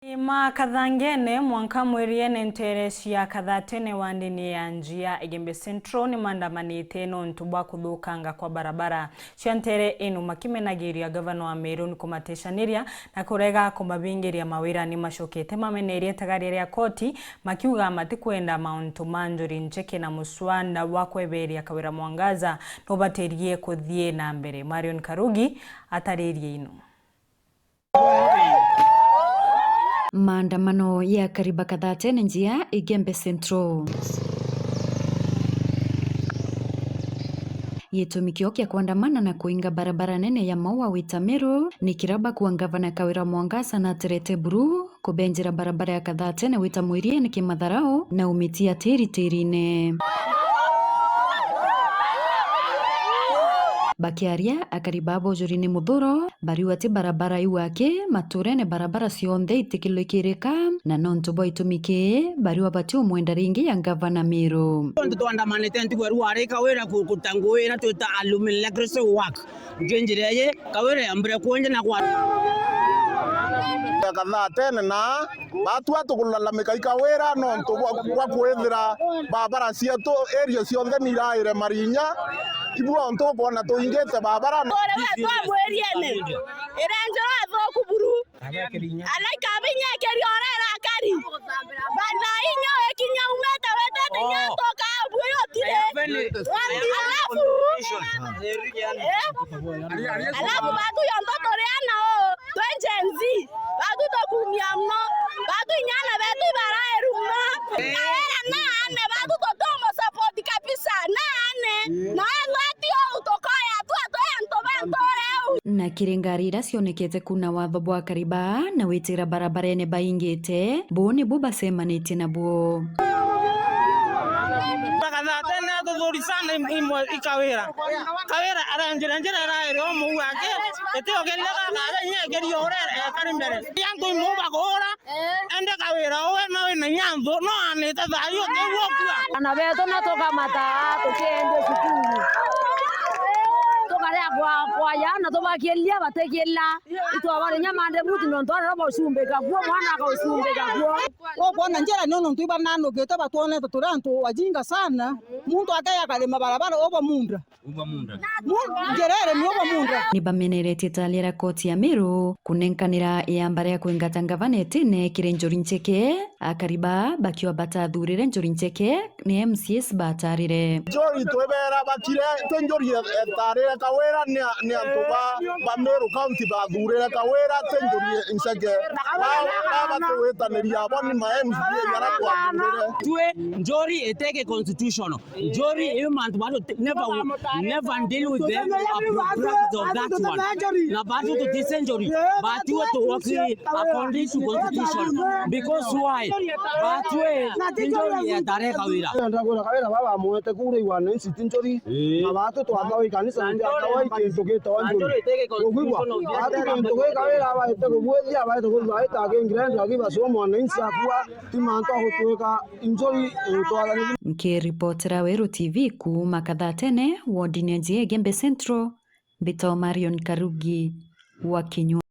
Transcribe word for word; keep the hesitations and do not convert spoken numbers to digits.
Makathangene, mwanka Mwiriene, nteere cia Kathatene wa ndini ya Njia, Igembe Central, ni maandamanite nontu bwa kuthukanga kwa barabara cia nteere ino, makimenagiria gavana wa Meru ni kumatecaniria na kurega kumabingiria mawira. Ni macokete mamenerie itagaria ria koti, makiuga matikwenda mauntu ma njuri ncheke na muswanda wa kweberia Kawira Mwangaza nubatirie kuthii na mbere. Marion Karugi ataririe ino. Maandamano ya Kariba Kathatene Njia, Igembe Central. Gitumi kio kia kuandamana na kuinga barabara nene ya Maua wita Meru ni kiraba kwa ngavana Kawira Mwangaza na aterete buru kubenjera barabara ya Kathatene wita Mwiriene kimatharau na umitia tiri tirine. Bakiaria, akari ba Bojori ni Muthuro bariuga ti barabara iu aki maturene, barabara cionthe itikilikirika, na nontu bwa itumi kii bariuga batiumwenda ringi ya ngavana Meru. Nontu twandamanite ntuku ya ruari Kawira ku-, kuruta ngugi iria twita alumni electricity work. Nki njira iji, Kawira yambire kwonja na kwa- Kathatene na batua tukulalamika i Kawira nontu bwa, bwa kwithira barabara cietu area cionthe ni iraire marinya. Ibu ontu ukwona tuingite barabara. Ore wetu amwiriene. Irenjera athuku buru. Alaika abinya ekeria orera akari. Bana inyo ekinya umete wetete nyanto ka bwe yotire. Alafu, eh? Alafu batu yonto turiana o, twe Gen Z. Batu tukumia mno. Batu inyana betu ibaraeru mno. Kaera na ane batu tutomo support kabisa. Na ane. Na ethwa ti o utokoya tu atoya nto bantu reu. Na kiri ngari iria cionekete kuna watho bwa Kariba na witira barabarene baingite, buu nibu bacemanitie nabuo. Kathatene atuthuri sana im-, imwe i Kawira. Kawira arenjire njira iraire o muu aki, iti ugerire gaka inya igeria urere ekari mbere. Antu imwe bagura, ende Kawira uwe na wina inya nthu, no anite thayu utigwo kua. Ana betu na tukamata tukiendia cukuru. Tukarea kwa, kwa yana tubakiria batikila. Itwabarinya mande buti nontu arera bocumbika kuo, mwana akaucumbika kuo. Ukwona njira nio nontu ibananukite batwonete turi antu wajinga sana. Muntu akaya akarima barabara uba munda. Uba munda. Mu-, njira iri ni uba munda. Ni bameneretie talia ria koti ya Meru kunenkanira iamba ria kwingata ngavana itine kiri njuri ncheke. Akari baa bakiuga batathurire njuri ncheke, ni M C As batarire. Njuri twibera bakire, ti njuri e-, etarire Kawira, ni a-, ni antu ba, ba Meru County bathurire Kawira, ti njuri ncheke. Ba, ba batiwitaniria abo ni ma M C A bara twathurire. Twi njuri iteke constitutional. Njuri iu mantu batu te-, never, never deal with them, a product of that one. Na batu tutise njuri, but we to work according to constitution. Because why? But we, njuri ya tareka wira. Ndagwira Kawira baba mwete kure wananchi ti njuri. Na batu twathawa ikanisa ndio akawa ikintu gitawa njuri. Ugwigwa? Batu kintu gika wira abaite kubwethia, abaite kubwethia, akingira ndio akiba sio mwananchi akua, ti mantu agutwika. Njuri, eh, utwarani. Nkiripotera Weru T V kuuma Kathatene, wodini ya Njia Igembe Central, mbitagwa Marion Karugi wa Kinyua.